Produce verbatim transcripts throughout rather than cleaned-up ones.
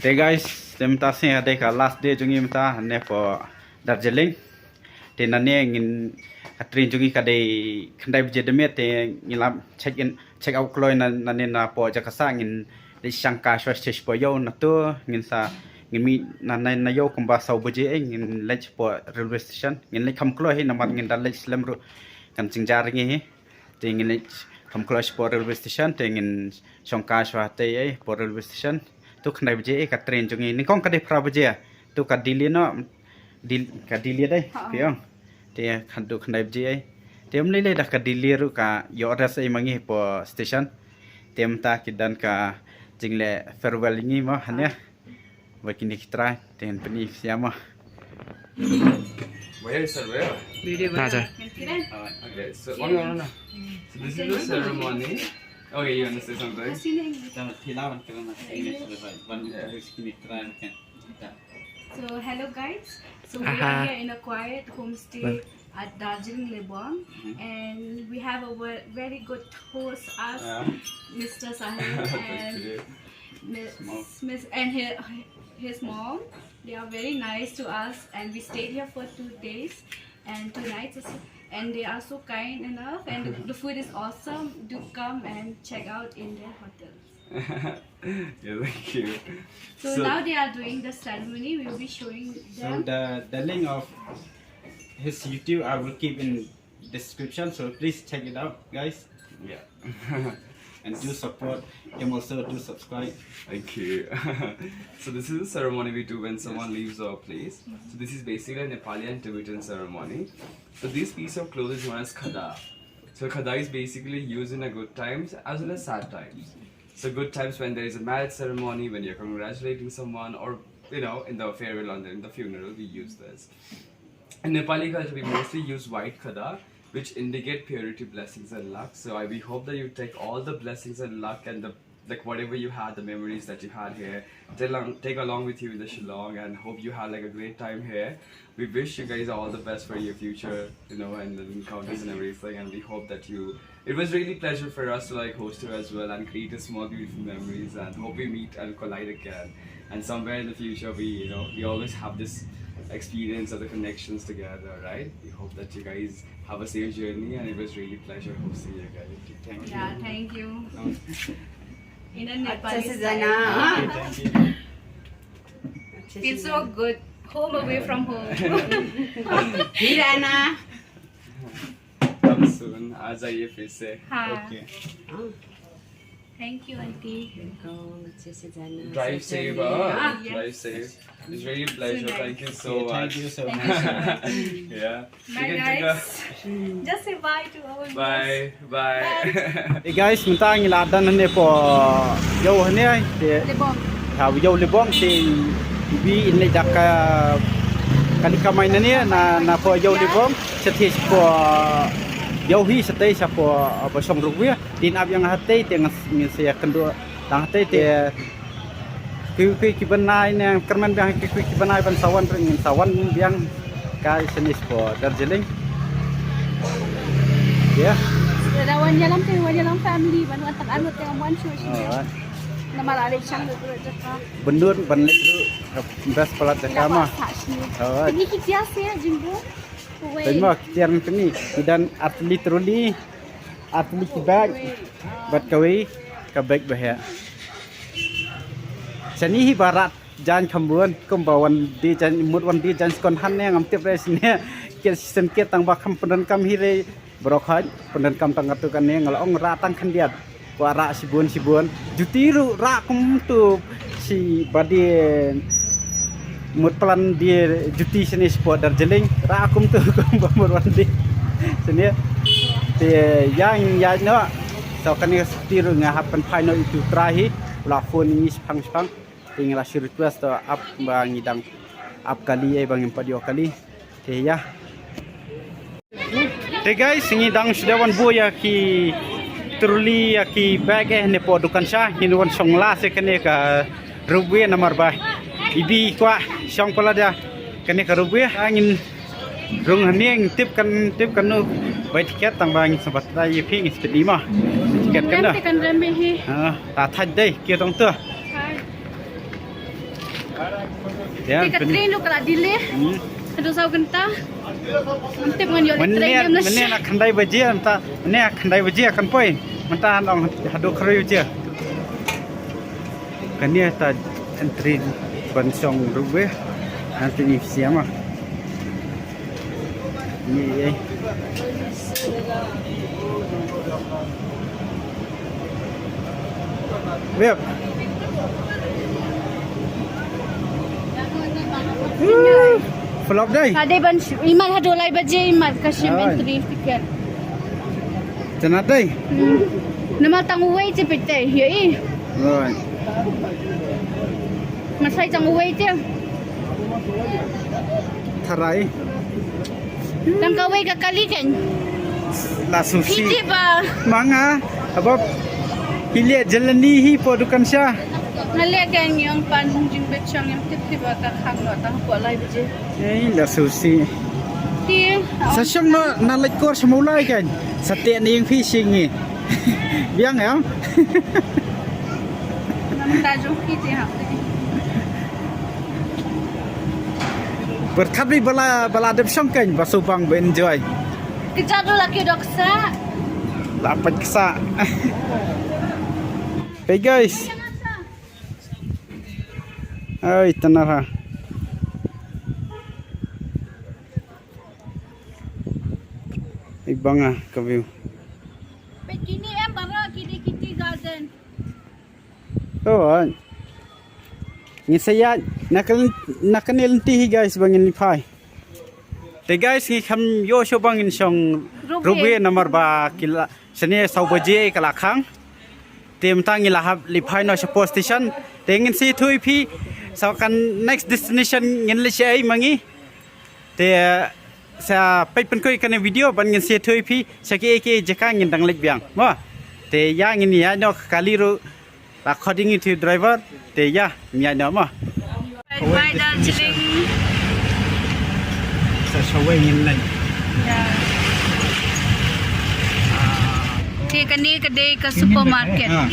Te guys, te mynta sngi ka dei ka last day jong ngi mynta hangne hapoh Darjeeling. Te nangne ngin, ka train jong ngi ka dei khyndai baje da miet, te ngi la check in, check out kloi na, nangne napoh jaka sah, ngin leit shong ka shuwa sha sha poh ïew. Na to ngin sa, ngin mih na, na, na ïew kumba saw baje, eh, ngin leit sha poh railway station, ngin leit kham kloi hi namar ngin da leit slem ruh kan jynjar ngi hi. Te ngin leit kham kloi sha poh railway station, te ngin shong ka shuwa te, eh, poh railway station. To khyndai baje, eh, ka train jong ngi. Nyngkong ka dei phra baje. To ka delay noh, dil-, ka delay dei, phi ong. Te khan to khyndai baje, eh. Te ym lei lei da ka delay ruh ka ïoh rest, eh, ma ngi hapoh station. Te mynta ki don ka jingleh farewell ïa ngi mo hangne. Ba kine ki trai, te ngin pyni ïa phi mo. Where is that? Where? Video ba. Okay, so, oh, no, no, no. So this is the ceremony. Okay, you wanna say something? So, hello guys. So, we are here in a quiet homestay at Darjeeling Lebong, and we have a ve- very good host, us, Mister Sahil and Miss, Miss and his, his mom. They are very nice to us, and we stayed here for two days and two nights, and they are so kind enough, and the food is awesome. Do come and check out in their hotel. Yeah, thank you. So, so now they are doing the ceremony. We will be showing them. So the, the link of his YouTube I will keep in description. So please check it out, guys. Yeah. And do support him also. Do subscribe. Thank you. So this is a ceremony we do when someone leaves our place. So this is basically a Nepali and Tibetan ceremony. So this piece of cloth is known as khada. So khada is basically used in a good times as well as sad times. So good times when there is a marriage ceremony, when you're congratulating someone, or, you know, in the farewell or in the funeral, we use this. In Nepali culture, we mostly use white khada, which indicate purity, blessings, and luck. So I, we hope that you take all the blessings and luck and the, like, whatever you had, the memories that you had here, take along, take along with you in the Shillong, and hope you had, like, a great time here. We wish you guys all the best for your future, you know, and the encounters and everything. And we hope that you, it was really pleasure for us to, like, host you as well and create a small beautiful memories. And hope we meet and collide again. And somewhere in the future, we, you know, we always have this experience of the connections together, right? We hope that you guys have a safe journey, and it was really pleasure hosting you guys. Thank you. Yeah, thank you. In a Nepali style. Thank you, thank you. Feels so good. Home away from home. Come soon. आ जाइए फिर से। हाँ। Okay. Thank you, aunty. Drive safe, huh? Drive safe. It's really a pleasure. Thank you so much. Thank you so much. Yeah. Bye, guys. Just say bye to our viewers. Bye. Bye. Hey guys, mynta ngi la dang hangne hapoh ïew hangne, te Lebong. Ha ïew Lebong, te ibi in leit da ka kali kamai nangne na, na hapoh ïew Lebong. Shatei shapoh ïew hi, shatei shapoh ba shong ruh wi. Te in ap ïa nga hatei, te ngin sa ïakynduh tang hatei, te kiwei kiwei ki bnai ne kyrmen biang, kiwei kiwei ki bnai ban sa wan ruh ngin sa wan biang. Kai shane shapoh Darjeeling. Yeah. Da wan ïalam te, wan ïalam family, ban wan tang arngut te ngam wan shuh shane. Namar ale shang ruh jaka. Bynta ban leit ruh best palat jaka ma. Alright. Te ni ki jia se jingbu. Te ma ki tiar ni, ki don ar tylli trolley, ar tylli ki bag, bad kawei ka bag ba heh. Shane hi ba rah jaiñ kham bun, kumba wan die jaiñ, mut wan die jaiñ second hand ne ngam tip re shane. Ki shisien ki tang ba kham pyndonkam hi re, baroh khoit pyndonkam tang katto katne, nga la ong rah tang khyndiat. Kwah rah shibun shibun. Juti ruh rah kumto shi ba die mut plan die juti shane shapoh Darjeeling. Rah kumto kumba mut wan die shane. Te ïa ïaid noh. So kane ka sopti ruh nga hap pynphai noh ïa utu u trai hi. U la phone ïa ngi shaphang shaphang. Te ngi la shu request to ap ba ngi dang ap kali, eh, ba ngim pat ïoh kali. Te ïa. Te guys, ngi dang shu dep wan buh ïa ki trolley, ïa ki bag, eh, napoh dukan sha, ngin wan shong last ïa kane ka Ropewe namar ba ibi kwah shong palat ïa kane ka Ropewe. Ngin rung hangne, ngin tip kan, tip kan no bai tiket, tang ba ngin sa batai ïa phi, ngin sa pynlima tiket kan da. Kan rem hi. Ha, ta thait dei, kiew tang tu. Thait. Ïa, ka train ruh ka la delay. Hmm. Haduh saw kynta. Ngam tip ngan ïoh leit train mynne, ïa mynne na khyndai baje mynta, mynne khyndai baje kan poi. Mynta ngan ong haduh khyndai baje. Kane ta entry ban shong ruh be. Nanti ni siama. Ni, eh. Beb. Flop dei. Ka dei ban sh-, imat haduh lai baje imat ka shim entry ticket. Tang dei. Hmm. Namar tang uwei te peit te, ïa i. Right. Masai tang uwei te. Tharai. Tang kawei ka kali kan. La susi. Phi tip ba. Manga, abab. Hi leh jalani hi po dukan sha. Nga leh kan ïong pan jingbit shong ïong tip tip ba ka khang no tang po lai baje. Eh, la susi. Ti. Sa shong no na leit kor sha Mawlai kan. Sa te ni ïong phi sing ni. Biang ya. Namta jong phi te ha. Pyrkhat ri bala, bala dep shong kan, ba subang ba enjoy. Kejap dulu laki doksa. Dapat kesa. Hey guys. Ai, tanah ha. Ai, banga ka view. Peit kini em bara kini Kitty Garden. Oh, ai. Ngi sa ïaid na ka lyn-, na kane lynti hi guys ba ngin phai. Te guys ngi kham ïoh shuh ba ngin shong Rup-, Rup-, namar ba ki la shane saw baje ka la khang. Te mynta ngi la hap leit phai noh sha post station. Te ngin sa ïathuh ïa phi sa kan next destination ngin leit shaei ma ngi. Te sa peit pynkut ïa kane video ban ngin sa ïathuh ïa phi sha kiei kiei jaka ngin dang leit biang. Mo. Te ïa ngin ïaid noh ka kali ruh. La khot ïa ngi to driver. Te ïa ngin ïaid noh mo. Bye bye Darjeeling. Sa shawei ngin leit. Ïa. Te kane ka dei ka supermarket. Ah.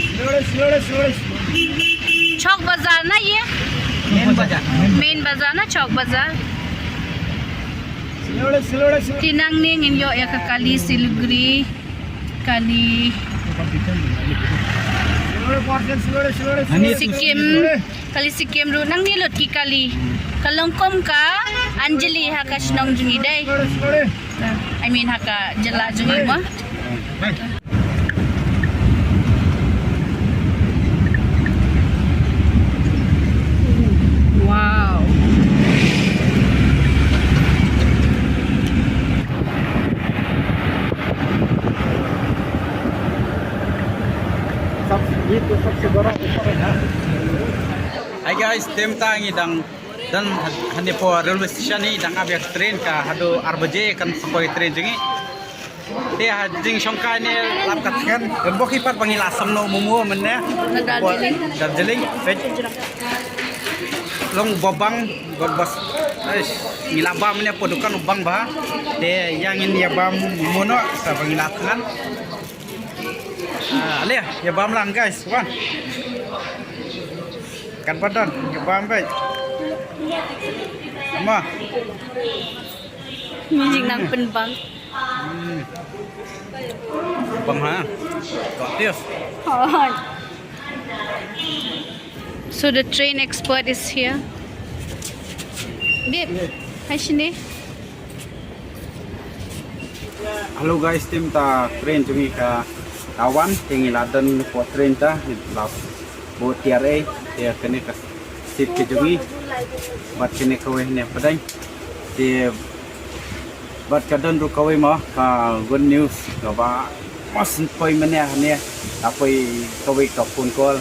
Chowk Bazaar na ye? Main Bazaar. Main Bazaar na Chowk Bazaar. Te nangne ngin ïoh ïa ka kali Siliguri, kali Sikkim, kali Sikkim ruh nangne lut ki kali. Ka long kum ka Anjali ha ka shnong jong ngi dei. I mean ha ka jylla jong ngi mo. Wow. Hi guys, te mynta ngi dang don hangne hapoh railway station, ngi dang ap ïa ka train, ka haduh ar baje kan sa poi train jong ngi. Te ha jingshongkai ne lap ka thngan, don bok hi pat ba ngi la sam noh mo mo mynne. Na Darjeeling. Darjeeling, peit. Long babang, bos bos. Ais, ngi la bam ne hapoh dukan u bang ba. Te ïa ngin ïa bam mo mo noh, sa ba ngi la thngan. Ah, ale, ïa bam lang guys, wan. Kan pat don, ïa bam beit. Ma. Ngi jing nang pynbang. Hmm. Bang ha. Tok tius. Hoi. So the train expert is here. Babe, hi shini. Hello guys, te mynta train jong ngi ka la wan, te ngi la don hapoh train ta, la bud tiar ei, te kane ka seat ka jong ngi. Bad kane kawei ne pdeng. Te bad ka don ruh kawei mo ka good news kaba mas poi mynne hangne, la poi kawei ka phone call.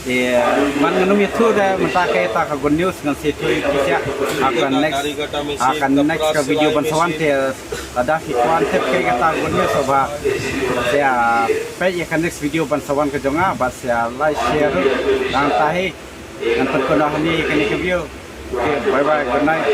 Te man ngan ym ïathuh de mynta kaei kata ka good news, ngan sa ïathuh ïa phi sha ha ka next, ha ka next ka video ban sa wan. Te lada phi kwah tip kaei kata ka good news, sngewbha sa peit ïa ka next video ban sa wan ka jong nga, bad sa like share ruh. Nangta hi ngan pynkut noh hangne ïa kane ka video. Okay, bye bye, good night.